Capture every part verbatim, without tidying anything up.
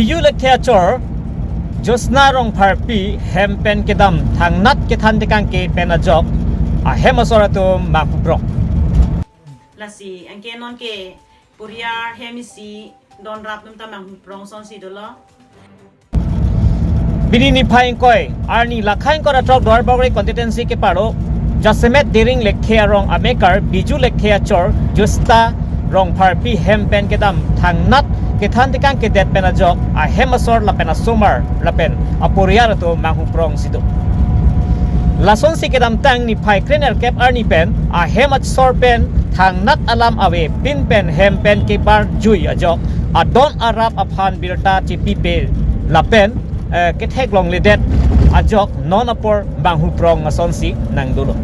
Biju Lekthe achor Jyotsna Rongpharpi hem pen kedam thangnat kethan tekangke pen ajok ahem asor atum manghuprong. Lasi anke non ke poriyar hem isi don rap atum ta manghuprong asonsi dolo. Pini niphai ingkoi arni lakha ingkoi ra throk Duar Bagori constituency keparo jasemet Dering Lekthe arong amekar Biju Lekthe achor Jyotsna Rongpharpi hem pen kedam thangnat kethan tekangke det pen ajok ahem asor lapen asomar lapen aporiyar atum manghuprongsi do. Lasonsi kedamtang niphai krenerkep arni pen ahem asor pen thangnat alam avepin pen hem pen kebarjui ajok adon arap aphan birta chepipe lapen, eh, ketheklongledet ajok non apor manghuprong asonsi nangdolo.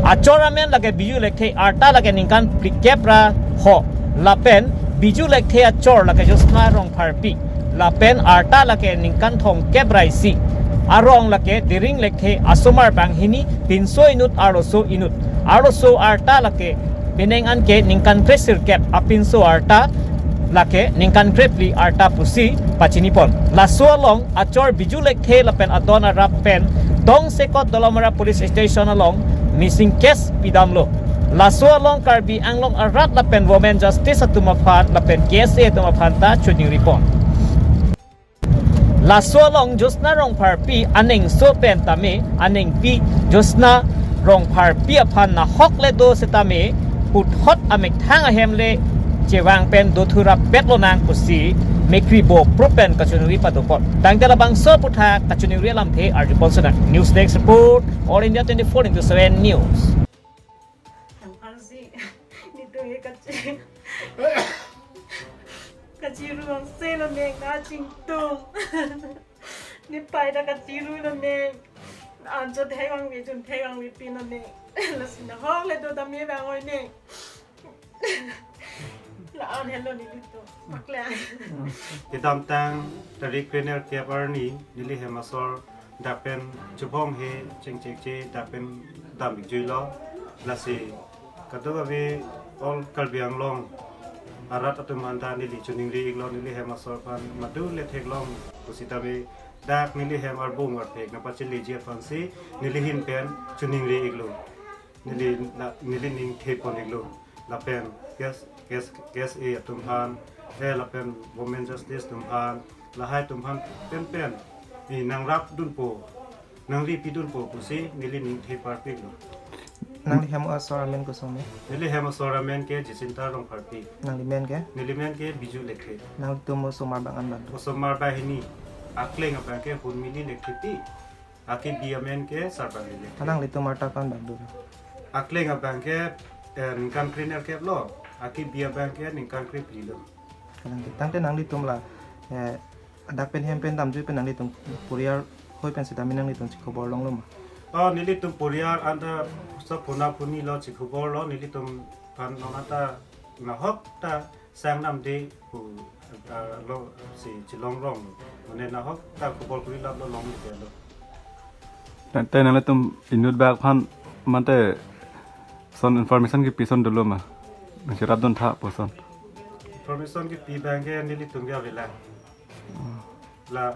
Achor amen lake Biju Lekthe, arta lake ningkan phlikep ra ho lapen Biju Lekthe achor lake Jyotsna Rongpharpi lapen arta lake ningkan thomkep ra isi, arong lake Dering Lekthe, asomar banghini, pinso inut arloso inut. Arloso arta lake penang anke ningkan kresirkep, apinso arta lake ningkan krephli arta pusi pachinipon. Laso along achor Biju Lekthe lapen adon arap pen tongsekot Dolamara Police Station along missing case pidamlo. Laso along Karbi Anglong arat lapen Women Justice atum aphan lapen K S A atum aphan ta choningripon. Laso along Jyotsna Rongpharpi anengso pen tame anengpi Jyotsna Rongpharpi aphan nahok le do setame puthot amethang ahem le chevang pen dothurapet lonang pusi mekri bo pro pen kachiningri padopon. Tangte labangso aputhak kachiningri alamthe arjupon sonang. News Desk Report, All India twenty-four into seven News. Nang phansi, nitu ye kachi. Kachiru ang se lo neng na chingtung. Niphai ta kachiru lo neng. Anjo thek ang vi, jun thek ang vi pin lo neng. Lasi nahok le do dam ye bang oi neng. La-an helo nelitum. Paklang. Kedamtang tarik krenerkep arni neli hem asor dak pen chubong he chengchekche dak pen dam ikjuilo. Lasi kadokave all Karbi Anglong arat atum aphan ta neli choningri iklo, neli hem asor aphan madu le theklong pusitame dak neli hem arbung arphek nangpacheleji aphansi neli ahin pen choningri iklo. Neli na, neli ning thepon iklo. Lapen K S, K S, K S A atum aphan, eh, lapen Women Justice atum aphan, lahai atum aphan penpen, eh, nangrapdunpo, nangripidunpo pusi neli ning theparpiklo. Nangli hem asor amen koson me? Neli hem asor amen ke Jacinta Rongpharpi. Nangli men ke? Neli men ke Biju Lekthe. Nanglitum osomar bang-an bang? Osomar banghini. Akleng abang ke Hunmili Lekthe ti. Akebi amen ke Sarbang Lekthe. Nanglitum arta ko-an bang do? Akleng abang ke, eh, ningkan krenerkep lo. Akebi abang ke ningkan krephli lo. Kalang ke. Tangte nanglitum la, eh, dak pen hem pen damjui pen nanglitum poriyar hoi pen sitame nanglitum chikhobor longlo ma? Oh, nelitum poriyar anta sa phuna phuni lo chikhobor lo, nelitum aphan non anta nahok ta sang namde pu, ah, lo si chilongrong lo. Mane nahok ta khobor kuri lap lo long lo. Tangte nanglitum inut bak aphan mate son information kipi son dolo ma? Nangcherapdun tha puson. Information kipi abang ke nelitum ke avelang. La